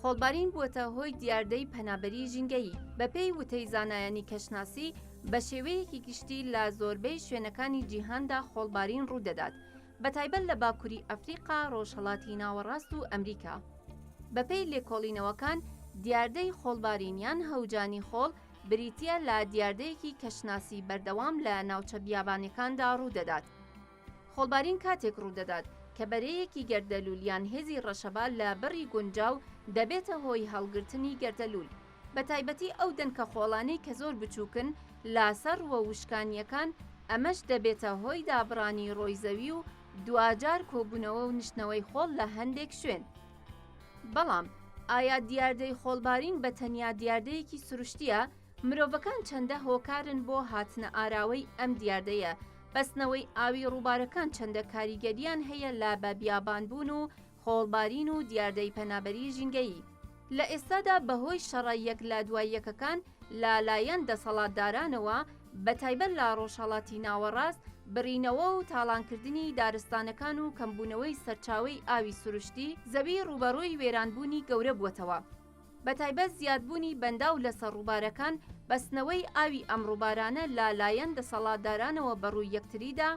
خۆڵبارین بووەتە هۆی دیاردەی پەنابەری ژینگەیی. بەپێی وتەی زانایانی کەشناسی، بە شێوەیەکی گشتی لە زۆربەی شوێنەکانی جیهاندا خۆڵبارین ڕوودەدات، بەتایبەت لە باکوری ئەفریقا، ڕۆژهەڵاتی ناوەڕاست و ئەمریکا. بەپێی لێکۆڵینەوەکان، دیاردەی خۆڵبارین یان هەوجانی خۆڵ بریتییە لە دیاردەیەکی کەشناسی بەردەوام لە ناوچە بیابانیەکاندا ڕوودەدات. خۆڵبارین کاتێک ڕوودەدات کە بەرەیەکی گەردەلوول یان هێزی ڕەشەبا لە بڕی گونجاو دەبێتە هۆی هەڵگرتنی گەردەلوول، بەتایبەتی ئەو دەنکە خۆڵانەی کە زۆر بچووکن لە سەر ڕووە وشکانییەکان، ئەمەش دەبێتە هۆی دابڕانی ڕۆی زەوی و دواجار کۆبوونەوە و نشتنەوەی خۆڵ لە هەندێک شوێن. بەڵام ئایا دیاردەی خۆڵبارین بە تەنیا دیاردەیەکی سروشتییە؟ مرۆڤەکان چەندە هۆکارن بۆ هاتنە ئاراوەی ئەم دیاردەیە؟ بەستنەوەی ئاوی ڕووبارەکان چەندە کاریگەرییان هەیە لە بە بیابانبوون و خۆڵبارین و دیاردەی پەنابەری ژینگەیی؟ لە ئێستادا بەهۆی شەڕە یەک لە دوای یەکەکان لە لایەن دەسەڵاتدارانەوە بەتایبەت لە ڕۆژهەڵاتی ناوەڕاست، بڕینەوە و تاڵانکردنی دارستانەکان و کەمبوونەوەی سەرچاوەی ئاوی سروشتی، زەوی ڕووبەڕووی وێرانبوونی گەورە بووەتەوە. بەتایبەت زیادبوونی بەنداو لەسەر ڕووبارەکان، بەستنەوەی ئاوی ئەم ڕووبارانە لە لایەن دەسەڵاتدارانەوە بەڕووی یەکتریدا،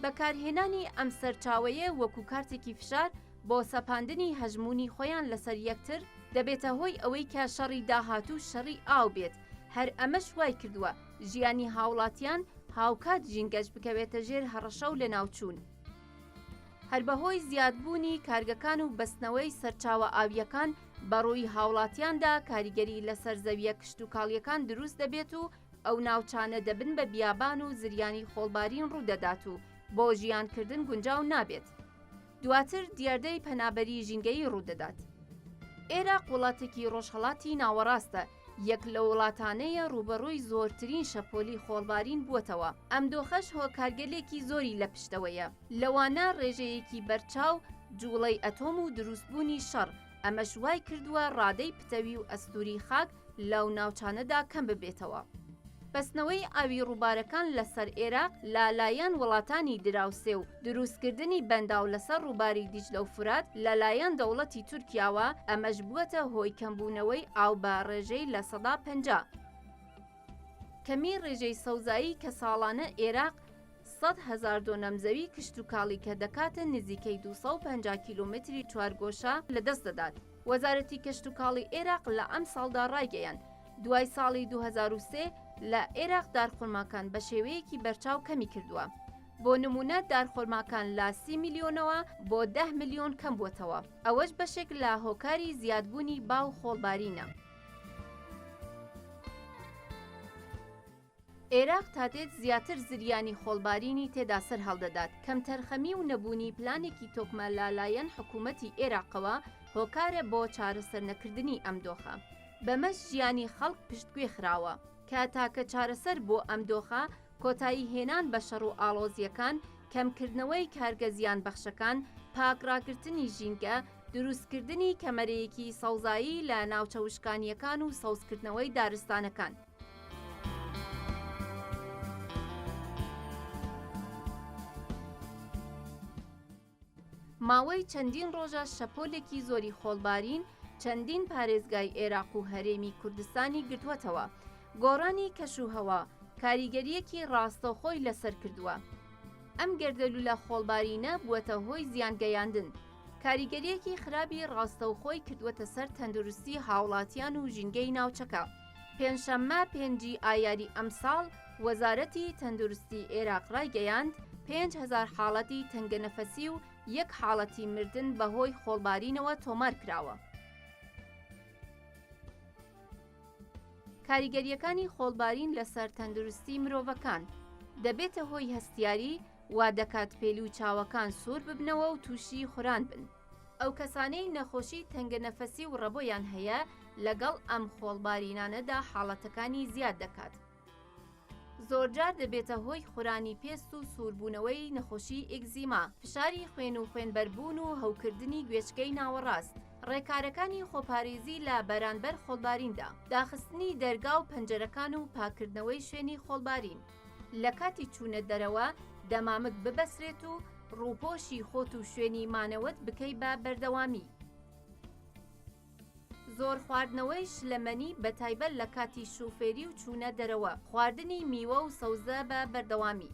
بەکارهێنانی ئەم سەرچاوەیە وەکو کارتێکی فشار بۆ سەپاندنی هەژموونی خۆیان لەسەر یەکتر، دەبێتە هۆی ئەوەی کە شەڕی داهاتوو شەڕی ئاو بێت، هەر ئەمەش وایکردووە ژیانی هاوڵاتیان هاوکات ژینگەش بکەوێتە ژێر هەڕەشە و لەناوچوون. هەر بەهۆی زیادبوونی کارگەکان و بەستنەوەی سەرچاوە ئاوییەکان بەڕووی هاوڵاتیاندا کاریگەری لەسەر زەوییە کشتوکاڵییەکان دروست دەبێت و ئەو ناوچانە دەبن بە بیابان و زریانی خۆڵبارین ڕوودەدات و بۆ ژیانکردن گونجاو نابێت. دواتر دیاردەی پەنابەری ژینگەیی ڕوودەدات. ئێراق وڵاتێکی ڕۆژهەڵاتی ناوەڕاستە، یەک لەو وڵاتانەیە ڕووبەڕووی زۆرترین شەپۆلی خۆڵبارین بووەتەوە، ئەم دۆخەش هۆکارگەلێکی زۆری لە پشتەوەیە، لەوانە ڕێژەیەکی بەرچاو جووڵەی ئەتۆم و دروستبوونی شەڕ، ئەمەش وایکردووە ڕادەی پتەوی و ئەستووری خاک لەو ناوچانەدا کەم ببێتەوە. بەستنەوەی ئاوی ڕووبارەکان لەسەر ئێراق لە لایەن وڵاتانی دراوسێ و دروستکردنی بەنداو لەسەر ڕووباری دیجلە و فورات لە لایەن دەوڵەتی تورکیاوە، ئەمەش بووەتە هۆی کەمبوونەوەی ئاو بە ڕێژەی 50%. کەمی ڕێژەی سەوزایی کە ساڵانە ئێراق 100,000 دۆنەم زەوی کشتوکاڵی کە دەکاتە نزیکەی 250 کیلۆمەتری چوارگۆشە لەدەست دەدات. وەزارەتی کشتوکاڵی ئێراق لە ئەمساڵدا ڕایگەیاند، دوای ساڵی 2003 لە ئێراق دارخورماکان بە شێوەیەکی بەرچاو کەمی کردووە. بۆ نموونە دارخورماکان لە سی ملیۆنەوە بۆ دە ملیۆن کەم بووەتەوە، ئەوەش بەشێک لە هۆکاری زیادبوونی با و خۆڵبارینە. ئێراق تادێت زیاتر زریانی خۆڵبارینی تێدا سەرهەڵدەدات، کەمتەرخەمی و نەبوونی پلانێکی تۆکمە لە لایەن حکوومەتی ئێراقەوە هۆکارە بۆ چارەسەرنەکردنی ئەم دۆخە، بەمەش ژیانی خەڵک پشتگوێ خراوە، کە تاکە چارەسەر بۆ ئەم دۆخە کۆتایی هێنان بە شەڕ و ئاڵۆزییەکان، کەمکردنەوەی کارگە زیانبەخشەکان، پاک ڕاگرتنی ژینگە، دروستکردنی کەمەرەیەکی سەوزایی لە ناوچە وشکانییەکان و سەوزکردنەوەی دارستانەکان. ماوەی چەندین ڕۆژە شەپۆلێکی زۆری خۆڵبارین چەندین پارێزگای ئێراق و هەرێمی کوردستانی گرتووەتەوە، گۆڕانی کەشوهەوا کاریگەرییەکی ڕاستەوخۆی لەسەر کردووە. ئەم گەردەلوولە خۆڵبارینە بووەتە هۆی زیانگەیاندن، کاریگەرییەکی خرابی ڕاستەوخۆی کردووەتە سەر تەندروستی هاوڵاتیان و ژینگەی ناوچەکە. پێنجشەممە پێنجی ئایاری ئەمساڵ، وەزارەتی تەندروستی عێراق ڕایگەیاند، 5000 حاڵەتی تەنگەنەفەسی و یەک حاڵەتی مردن بەهۆی خۆڵبارینەوە تۆمارکراوە. کاریگەرییەکانی خۆڵبارین لەسەر تەندروستی مرۆڤەکان، دەبێتە هۆی هەستیاری، وا دەکات پێلوی چاوەکان سوور ببنەوە و تووشی خوران بن. ئەو کەسانەی نەخۆشی تەنگەنەفەسی و ڕەبۆیان هەیە لەگەڵ ئەم خۆڵبارینانەدا حاڵەتەکانی زیاد دەکات. زۆرجار دەبێتە هۆی خورانی پێست و سووربوونەوەی نەخۆشی ئێگزیما، فشاری خوێن و خوێنبەربوون و هەوکردنی گوێچکەی ناوەڕاست. ڕێکارەکانی خۆپارێزی لە بەرانبەر خۆڵباریندا، داخستنی دەرگا و پەنجەرەکان و پاککردنەوەی شوێنی خۆڵبارین. لە کاتی چوونە دەرەوە دەمامک ببەسرێت و ڕووپۆشی خۆت و شوێنی مانەوەت بکەی بە بەردەوامی. زۆر خواردنەوەی شلەمەنی بەتایبەت لە کاتی شوفێری و چوونە دەرەوە. خواردنی میوە و سەوزە بە بەردەوامی.